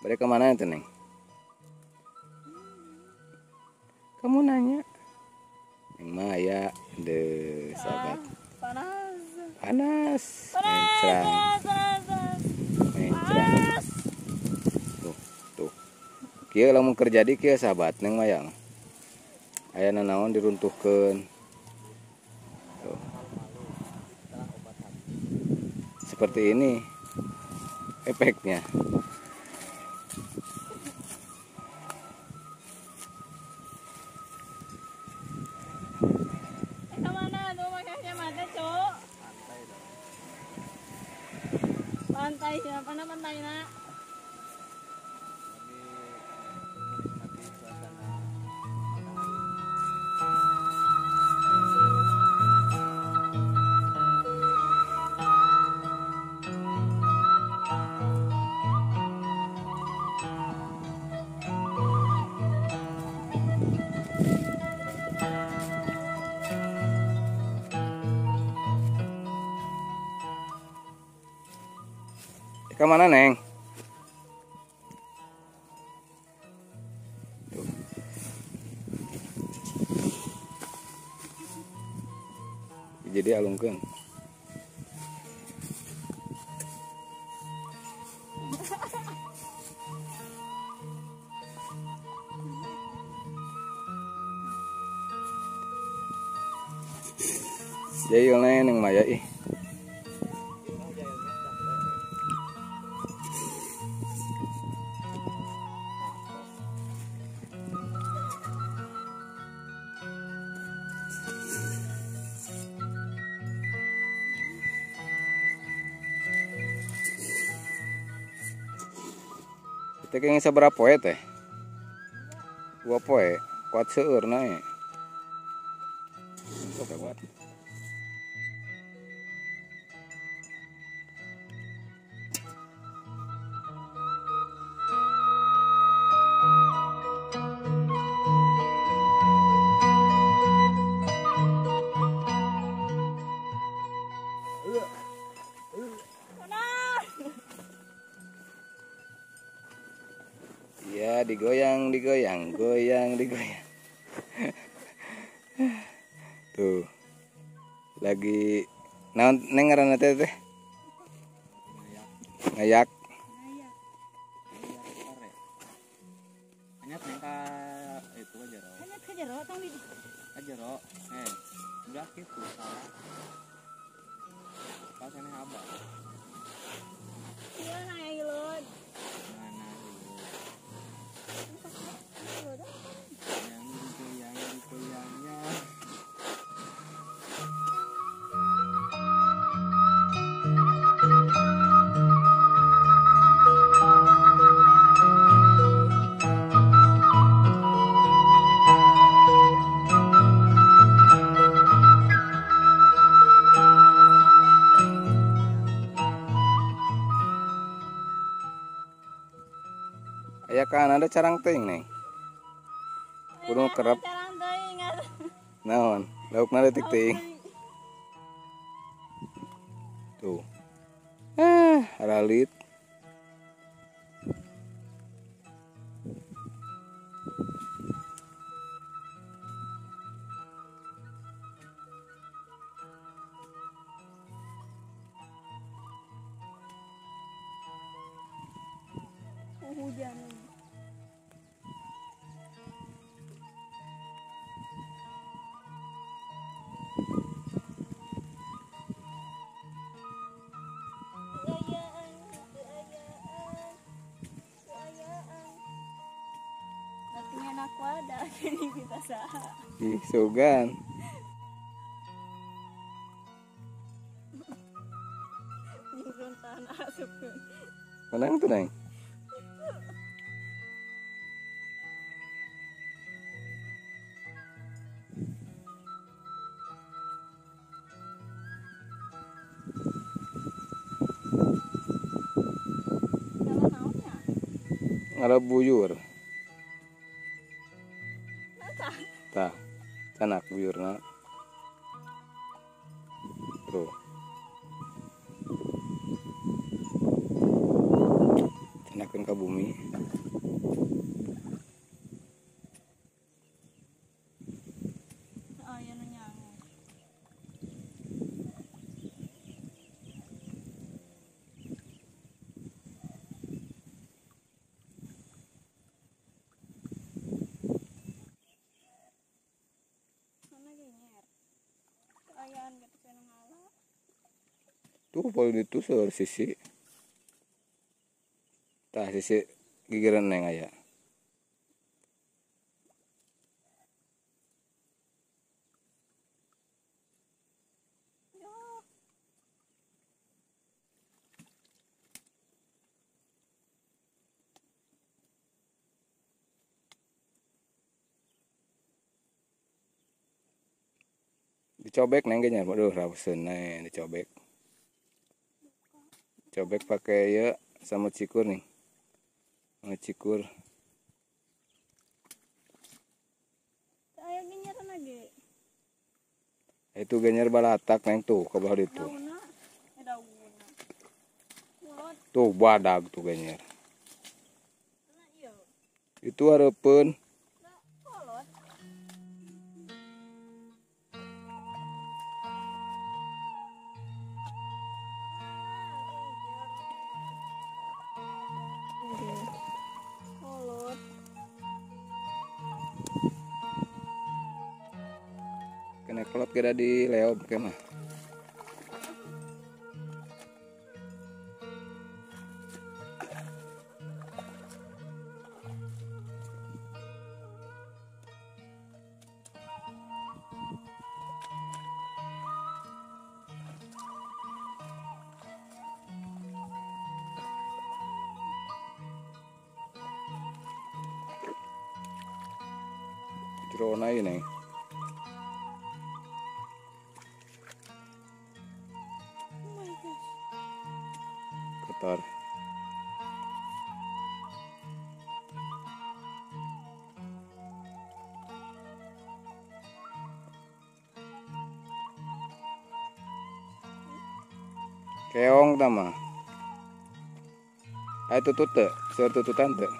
Bade ka mana teh, Neng? Kamu nanya. Neng Maya deh, sahabat. Panas. Panas. Panas. Panas. Mencrang. Tuh, tuh. Kieu lamun keur jadi kieu sahabat Neng Maya. Aya nanaon diruntuhkeun. Tuh. Seperti ini efeknya. Pantai siapa na pantai na? Lagi menikmati suasana. Ke mana, Neng? Tuh. Jadi alungkeun. Jayul Neng Maya ih. Teh kenging sabaraha poe teh? 2 poe, kuat seueur nae. Sok kuat. Ya, digoyang, digoyang, goyang, digoyang. Tuh. Lagi naon Neng ngaranna teh teh? Ngayak. Anyat Neng ka itu ka jero. Anyat ka jero tong di. Ka jero. Udah kitu salah. Pas ini abah. Iya, naik lod. Ya kan ada carang teuing, Neng. Kudu kerep. Carang teuing. Naon? Laukna leutik teuing. Tuh. Aralit. Hujan. Ih, sugan. Menang tuh, Neng. Ngala buyur. Tah, canak buyurna. Tuh. Canakeun Turunkeun ka bumi. Aya nu nyangu. Mana genyer? Ayaan gitu kena ngala. Tuh poin itu seur sisi. Tah sisi gigireun neng aya. Dicobek neng nya, aduh rauseun neng dicobek. Cobek pakai ya sama cikur nih. Sama cikur. Aya genyeran lagi. Itu genyer balatak neng tuh ke bawah itu. Tuh badag tuh genyer. Itu hareupeun. Kena kolot kira di leob kemah. Jerona ini. Kotor. Keong tama. Ayo tutut teu, seur tututan teu.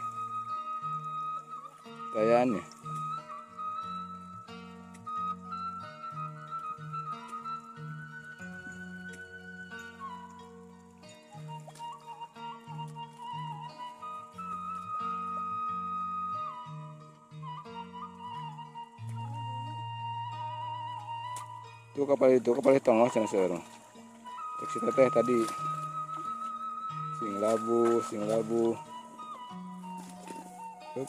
Tayaannya. Tuh kapal itu, kapal tonggoh cenah seueur. Cek si teteh tadi. Sing labu, sing labu. Hup.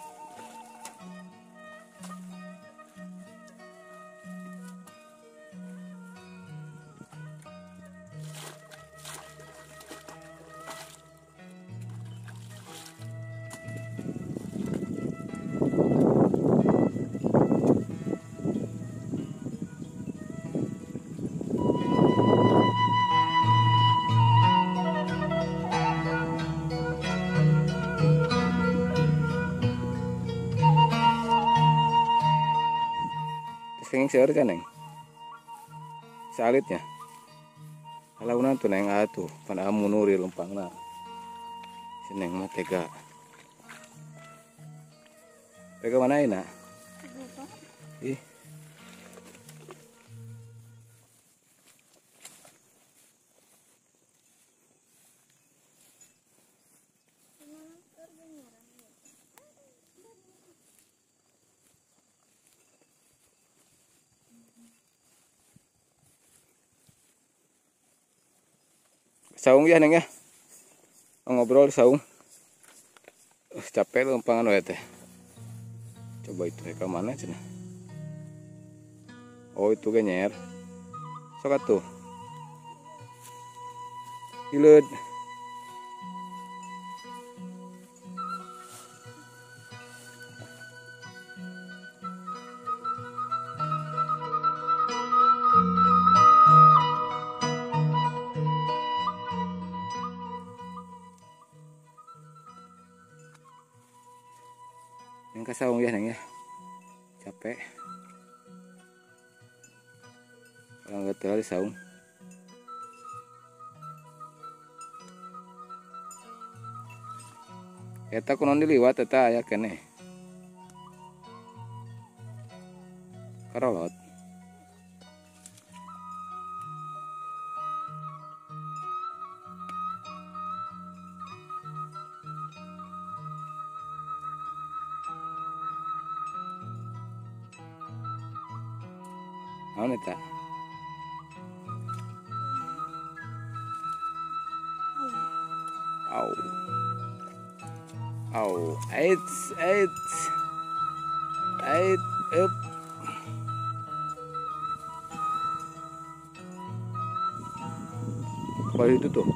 Kenging seueur kan neng salitnya alaunan tuh neng atuh pan amu nuri lempangna si neng mah tega tega mana ina ih saung ya neng ya, ngobrol saung. Capek lempangan we teh. Coba itu ke mana cenah? Oh itu genyer. Sok atuh. Ileud. Yang ke saung ya neng ya, capek. Kalau nggak terlalu saung. Eta kunaon diliwat eta aya keneh. Karolot. Naon eta? Au. Au. Eits, eits. Ait, up. Apa itu tuh?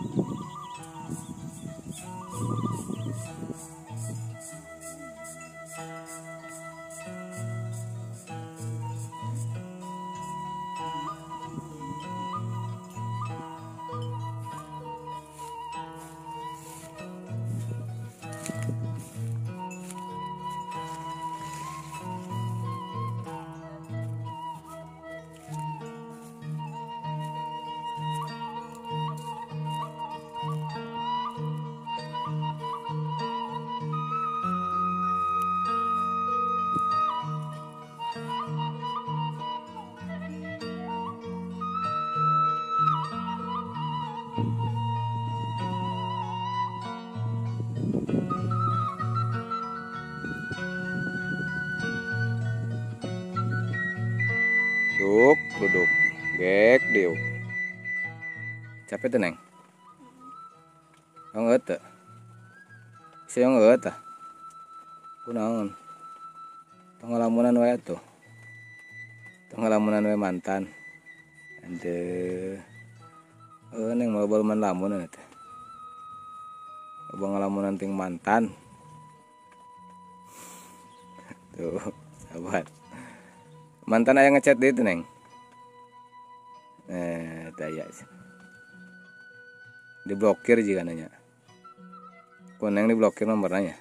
Duduk, duduk, gek, diuk. Capek tuh, Neng? Ngeut teu? Bisa ngeut tah? Kunaon? Tong ngalamunan wae tuh. Tong ngalamunan wae mantan. Ande. Neng mau baluman lamun teh. Loba ngalamunan ting mantan. Tuh, sahabat. Mantan aya ngechat deui teh, Neng. Daya. Diblokir jika nanya. Ku Neng diblokir nomornya.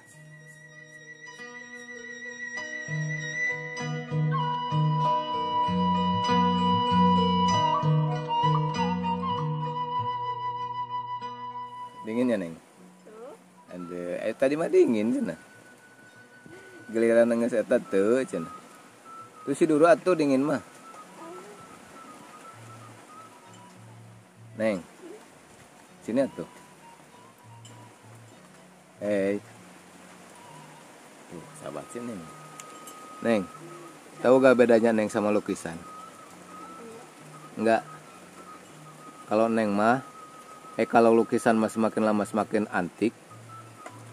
Dingin ya, Neng? Ande, tadi mah dingin cenah. Giliran geus eta teu cenah. Tuh si dulu atuh dingin mah. Neng. Sini atuh. Hey. Tuh, sahabat sini. Neng. Tahu gak bedanya Neng sama lukisan? Enggak. Kalau Neng mah kalau lukisan mah semakin lama semakin antik.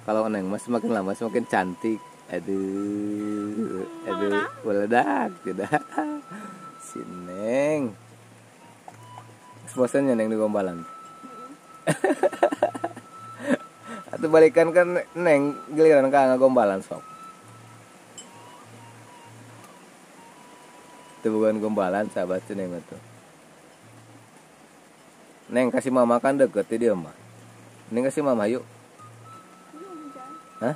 Kalau Neng mah semakin lama semakin cantik. Aduh, aduh, meledak tidak. Si Neng. Bosannya Neng di gombalan. Atau balikan kan Neng giliran ka ngagombalan sok. Itu bukan gombalan sahabat si Neng tuh. Neng kasih mama kan deket dia mah. Neng kasih mama yuk. Hah?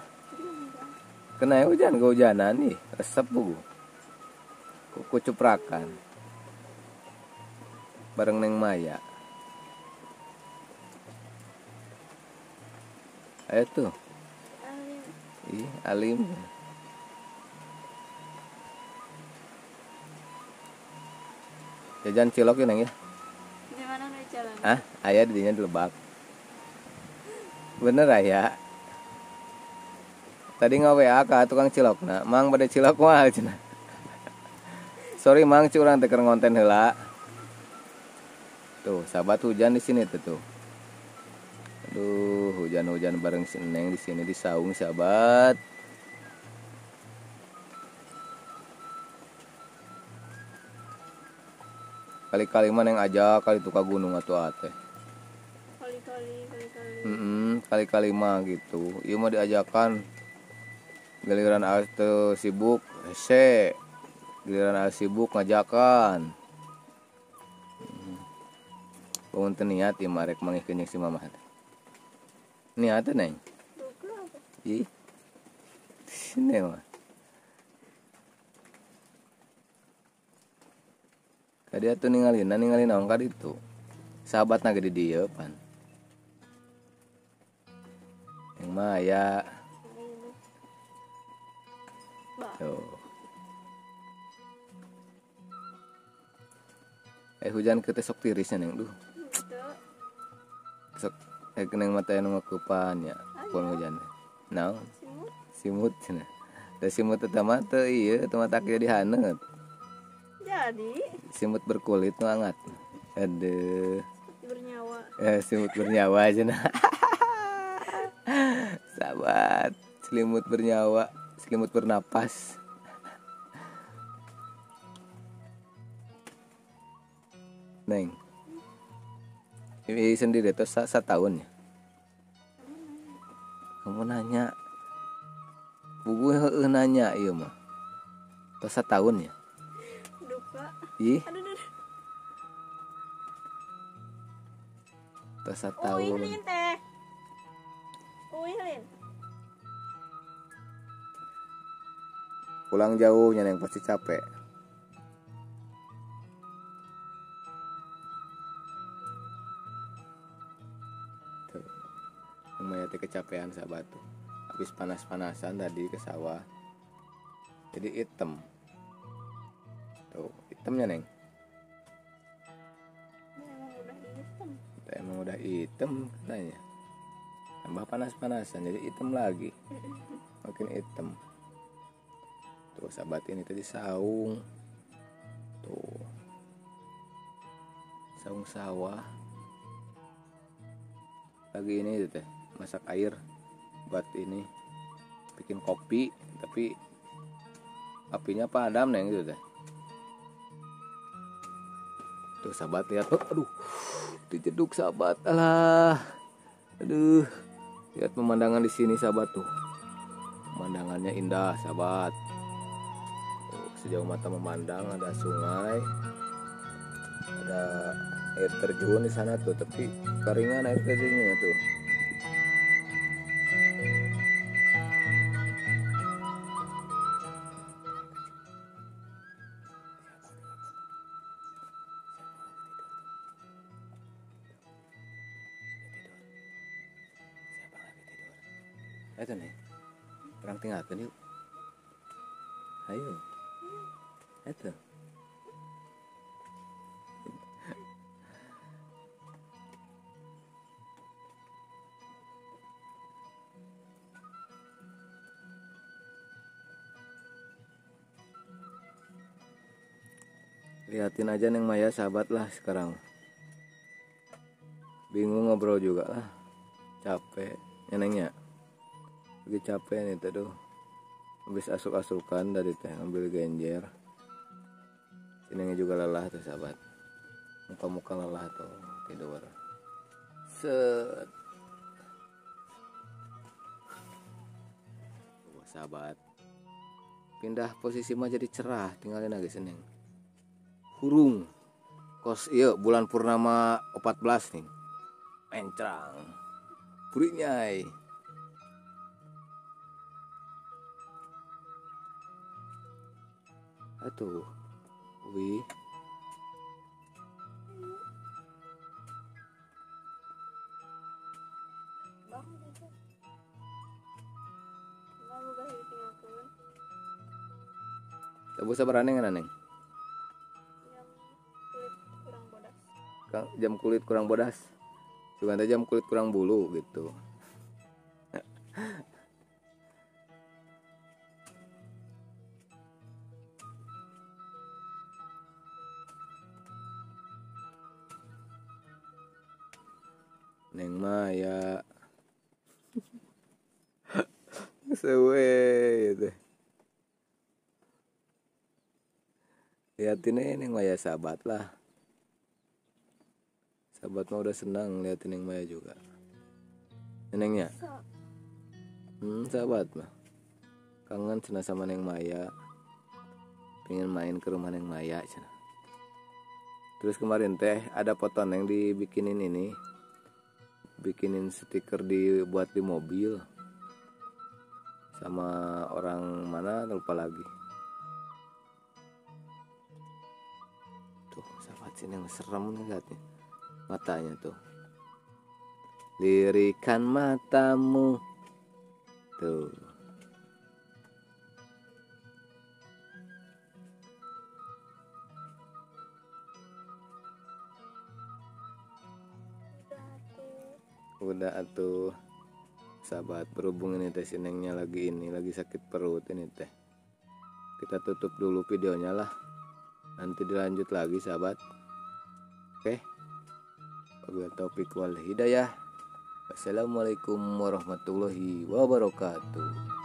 Kena hujan, kehujanan nih, resep bu. Kucuprakan. Bareng Neng Maya. Ayo tuh. Alim. Ih, alim. Jajan cilok ya, Neng ya? Di mana nih jalan? Ah, ayah didinya di Lebak. Bener ayah. Tadi nge-WA ka tukang cilokna, mang pada cilok mah cenah. Sorry mang, curang teh keur ngonten heula. Tuh, sahabat hujan di sini tuh tuh. Aduh, hujan-hujan bareng si Neng di sini di saung sahabat. Kali-kali mah Neng aja kali tuh ka gunung atuh ate. Kali-kali, kali-kali. Kali-kali mah gitu. Ieu mah diajakan. Giliran aas teu sibuk, hese. Giliran aas sibuk ngajakan. Bangun teu niat ieu mah rek mangihkeun jeung si mamah. Niat teh, Neng? Ih. Sini mah. Kadi atuh ningalina, ningali naon ka ditu. Sahabatna ge di dieu pan. Neng Maya. Hujan ke teh sok tirisnya neng duh. Sok neng mata anu ngakupan ya pulang hujan. Naon? Simut. Simut cenah. Da simut eta mah teu ieu teu matak jadi haneut. Jadi simut berkulit nu angat. Aduh. Simut bernyawa. Simut bernyawa cenah. Sahabat, selimut bernyawa, selimut bernapas. Neng, ini sendiri tuh setahun ya. Kamu nanya, buku nanya iya mah. Tuh setahun ya. Duka. Ih. Aduh. Tuh setahun. Uih teh. Uih lin. Pulang jauhnya neng pasti capek. Lumayan kecapean sahabat tuh. Habis panas-panasan tadi ke sawah. Jadi hitam. Tuh, hitamnya neng. Emang udah hitam. Emang udah hitam katanya. Tambah panas-panasan jadi hitam lagi. Makin hitam. Tuh sahabat ini tadi saung. Tuh. Saung sawah. Lagi ini teh masak air buat ini bikin kopi, tapi apinya padam neng gitu teh. Tuh sahabat lihat, oh, aduh dijeduk sahabat, alah, aduh lihat pemandangan di sini sahabat tuh, pemandangannya indah sahabat. Tuh, sejauh mata memandang ada sungai, ada air terjun di sana tuh, tapi keringan air terjunnya tuh. Siapa lagi tidur? Ayo nih, orang tinggalkan yuk. Ayo, itu. Lihatin aja Neng Maya sahabat lah sekarang. Bingung ngobrol juga lah. Capek nyenengnya. Lagi capek nih tuh. Habis asuk-asukan dari teh ambil genjer. Sinengnya juga lelah tuh sahabat. Muka-muka lelah tuh tidur. Set. Oh, sahabat. Pindah posisi mah jadi cerah, tinggalin lagi seneng. Hurung kos iya bulan purnama 14 nih mencrang purinyai. Atuh wih Tebu sabarane ngan neng? Jam kulit kurang bodas, juga ada jam kulit kurang bulu gitu. Neng Maya sewe gitu. Lihatin Neng Maya sahabat lah. Sahabat mah udah senang liatin Neng Maya juga. Nengnya? Sahabat mah kangen cina sama Neng Maya. Pengen main ke rumah Neng Maya cina. Terus kemarin teh ada foto Neng dibikinin ini. Bikinin stiker dibuat di mobil. Sama orang mana lupa lagi. Tuh sahabat sini yang serem nih liatnya. Matanya tuh. Lirikan matamu. Tuh. Udah atuh. Sahabat, berhubung ini teh si Nengnya lagi ini, lagi sakit perut ini teh. Kita tutup dulu videonya lah. Nanti dilanjut lagi sahabat. Oke. Wabillahi taufik wal hidayah. Wassalamualaikum warahmatullahi wabarakatuh.